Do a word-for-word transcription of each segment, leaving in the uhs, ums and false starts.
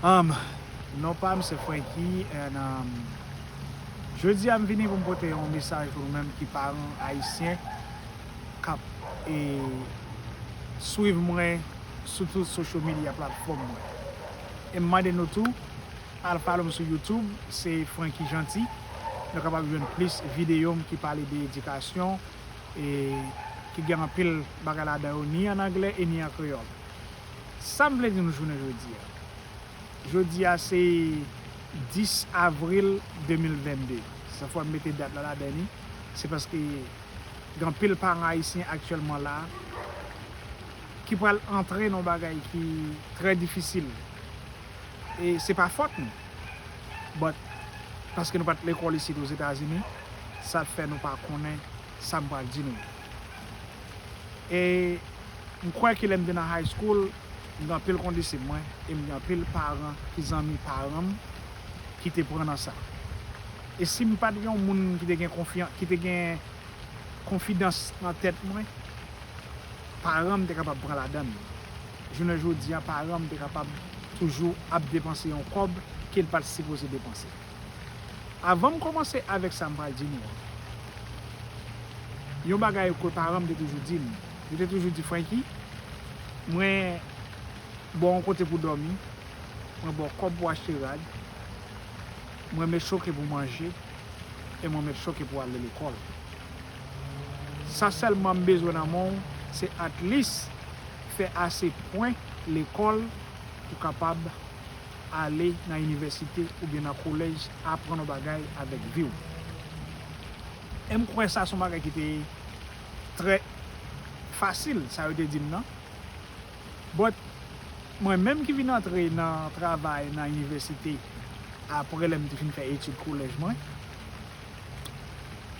Um, non pa m se Franky, and um, jodi a m vini pou m pote yon mesaj pou nou menm ki paran ayisyen k ap e, swiv mwen sou tout social media platform mwen. E m mande nou tou, al follow m sou YouTube, se Franky Jeanty. Nou kapab jwenn plis videyo m ki pale de edikasyon, e ki gen anpil bagay ladan yo, ni an anglè e ni an kreyòl. Sa m vle di nou jounen jodi a. Jodi a se dis avril de mil vennde. Sa fò m mete dat la ladan li. Se paske gen anpil paran ayisyen aktyèlman la ki pral antre nan bagay ki trè difisil. E se pa fòt nou. But, paske nou pa t lekòl isit Ozetazini, sa fè nou pa konnen sa m pral di nou. E m kwè ke lè m te nan high school, m gen anpil kondisip mwen, e m gen anpil paran ki zanmi paran m ki te pran nan sa. E si m pa t gen yon moun ki te gen konfyan-, ki te gen konfidans nan tèt mwen, paran m te kapab pran ladan l. Jounen jodi a, paran m te kapab toujou ap depanse yon kòb ke l pa t sipoze depanse. Avan m kòmanse avèk sa m pral di nou an, yon bagay ke paran m te toujou di m, yo te toujou di, Franky, mwen ba w yon kote pou dòmi, mwen ba w kòb pou achte rad, mwen met choke pou manje, e mwen met choke pou ale lekòl. Sa sèlman m bezwen nan men w, se at least fè ase pwen lekòl pou kapab ale nan inivèsite oubyen nan kolèj, aprann yon bagay avèk vi w. E m kwè sa se yon bagay ki te trè fasil, sa yo te di m nan. But, mwen menm ki vin antre nan travay nan inivèsite, apre lè m te fin fè etid kolèj mwen,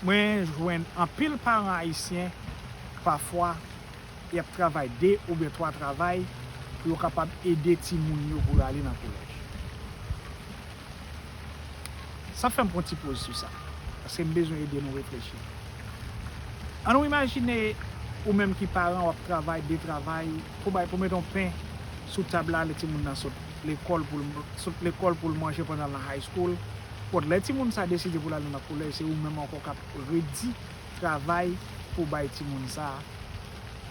mwen jwenn anpil paran ayisyen, pafwa, y ap travay de oubyen twa travay pou yo kapab ede timoun yo pou yo ale nan kolèj. Sa fè m pran ti poz sou sa, paske m bezwen ede nou reflechi. Ann nou imajine ou menm ki paran, w ap travay, de travay, pou bay, pou mete yon pen sou tab la, lè timoun nan sot lekòl pou l, sot lekòl pou l manje pandan l nan high school. But lè timoun sa deside pou l ale nan kolèj, se ou menm ankò k ap redi travay pou bay timoun sa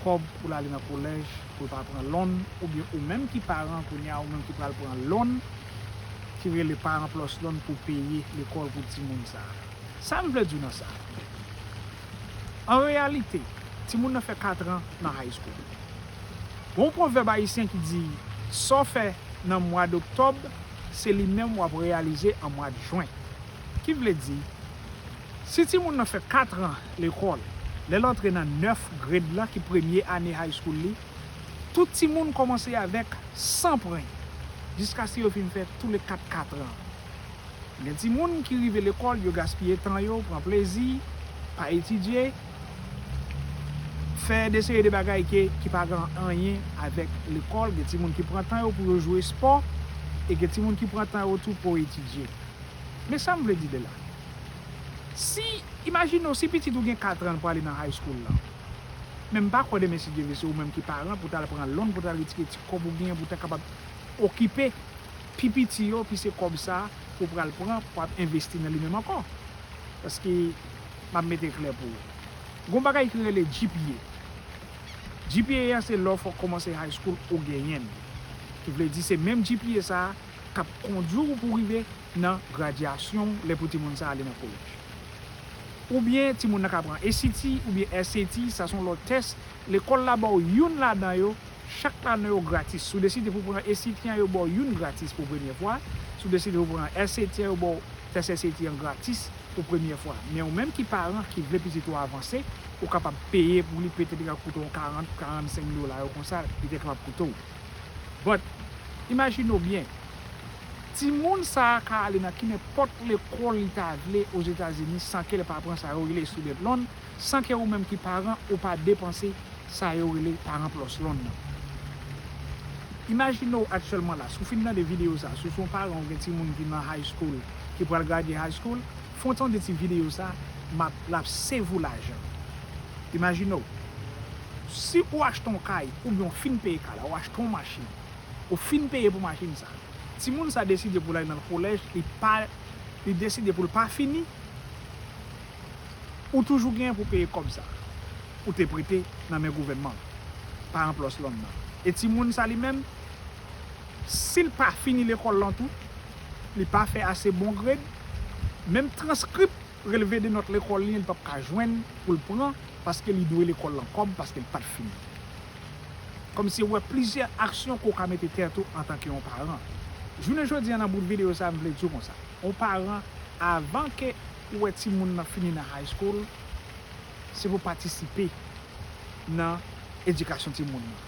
kòb pou l ale nan kolèj, pou l pa pran loan, oubyen ou menm ki paran kounye a, ou menm ki pral pran loan, ki rele parent plus loan pou peye lekòl pou timoun sa. Sa m vle di w nan sa? An reyalite, timoun nan fè kat an nan high school. Gon pwovèb ayisyen ki di, sa w fè nan mwa d oktòb, se li menm w ap reyalize an mwa d jen. Ki vle di, si timoun nan fè kat an lekòl, lè l antre nan nèf grade lan, ki premye ane high school li, tout timoun kòmanse avèk san pwen, jiskaske yo fin fè tou le kat kat an. Gen timoun ki rive lekòl, yo gaspiye tan yo, pran plezi, pa etidye, fè de seri de bagay ke, ki pa gen anyen avèk lekòl. Gen timoun ki pran tan yo pou yo jwe spò, e gen timoun ki pran tan yo tou pou yo etidye. Men sa m vle di de la. Si, imajine w, si pitit ou gen kat an pou ale nan high school lan. Men m pa kwè demen, si Dye vle, se ou menm ki paran pou t al pran loan, pou t al retire ti kòb ou genyen, pou w ta kapab okipe pi piti yo, pi se kòb sa pou w pral pran, pou w ap envesti nan li menm ankò. Paske, m ap mete klè pou ou. Gon bagay ki rele G P A. G P A an se lè w fèk kòmanse high school ou genyen l. Ki vle di se menm G P A sa a k ap kondui w pou w rive nan gradyasyon w lè pou timoun sa a ale nan kolèj. Oubyen timoun nan ka pran A C T oubyen S A T, sa se yon lòt tès. Lekòl la ba w youn ladan yo, chak ladan yo gratis. Si w deside pou w pran A C T an, yo ba w youn gratis pou premye fwa. Si w deside pou w pran S A T an, yo ba w tès S A T an gratis pou premye fwa. Men ou menm ki paran ki vle pitit ou avanse, ou kapab peye pou li, petèt li ka koute w karant, karannsenk dola yo konsa, li te kapab koute w. But, imajine w byen, timoun sa a ka ale nan kinenpòt lekòl li ta vle Ozetazini san ke l pa pran sa yo rele student loan, san ke ou menm ki paran, ou pa depanse sa yo rele parent plus loan nan. Imajine w aktyèlman la, si w fin tande videyo sa, si w se yon paran ou gen timoun ki nan high school, ki pral gradye high school, fon tande ti videyo sa, m ap, l ap save w lajan. Imajine w, si ou achte yon kay, oubyen w fin peye kay la, ou achte yon machin, ou fin peye pou machin sa, Timoun sa deside pou l al nan kolèj, li pa, li deside pou l pa fini, ou toujou gen pou peye kòb sa ou te prete nan men gouvènman, pa anplòs lòm nan. E timoun sa li menm, si l pa fini lekòl lan tou, li pa fè ase bon grade, menm transkrip relve de nòt lekòl li, li p ap ka jwenn pou l pran, paske li dwe lekòl lan kòb, paske l pa t fini. Kòmsi ou wè plizyè aksyon ke w ka mete tèt ou antanke yon paran. Jounen jodi a, nan bout videyo sa, m vle di w konsa. Yon paran, avan ke ou wè timoun nan fini nan high school, se pou patisipe nan edikasyon timoun nan.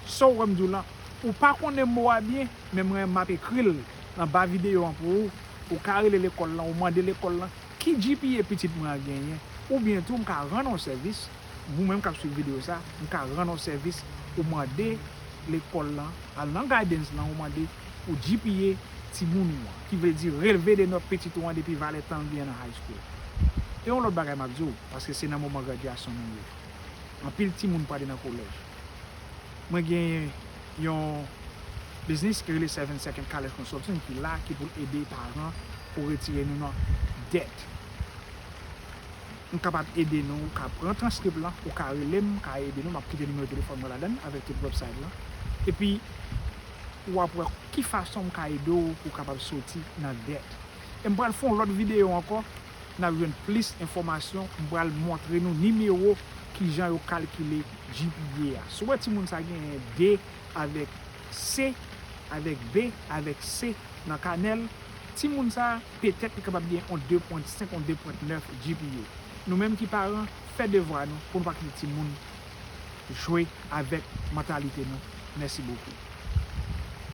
Sa w wè m di w lan, ou pa konnen mo a byen, men mwen m ap ekri l anba videyo an pou ou. Ou ka rele lekòl lan, ou mande lekòl lan ki G P A pitit mwen an genyen, oubyen tou m ka rann ou sèvis, ou menm k ap swiv videyo sa, m ka rann ou sèvis, ou mande lekòl lan, al nan guidance lan, ou mande pou G P A timoun ou an, ki vle di relve de nòt pitit ou an depi valè tan l genyen nan high school. E yon lòt bagay m ap di w, paske se nan moman gradyasyon nou ye. Anpil timoun prale nan kolèj. Mwen gen yon biznis ki rele Seven Second College Consulting ki la, ki pou l ede paran pou retire nou nan dèt. M kapab ede nou, ou ka pran transkrip lan, ou ka rele m, ou ka ede nou, m ap kite nimewo telefòn mwen ladan l avèk tout website lan. Epi, w ap wè ki fason m ka ede w pou w kapab soti nan dèt. E m pral fè yon lòt videyo ankò, n ap jwenn plis enfòmasyon, m pral montre nou nimewo kijan yo kalkile G P A a. Si w wè timoun sa genyen D avèk C, avèk B, avèk C nan kanè l, timoun sa petèt li kapab gen yon de pwen senk, yon de pwen nèf G P A. Nou menm ki paran, fè devwa nou pou nou pa kite timoun jwe avèk mantalite nou. Mèsi bokou.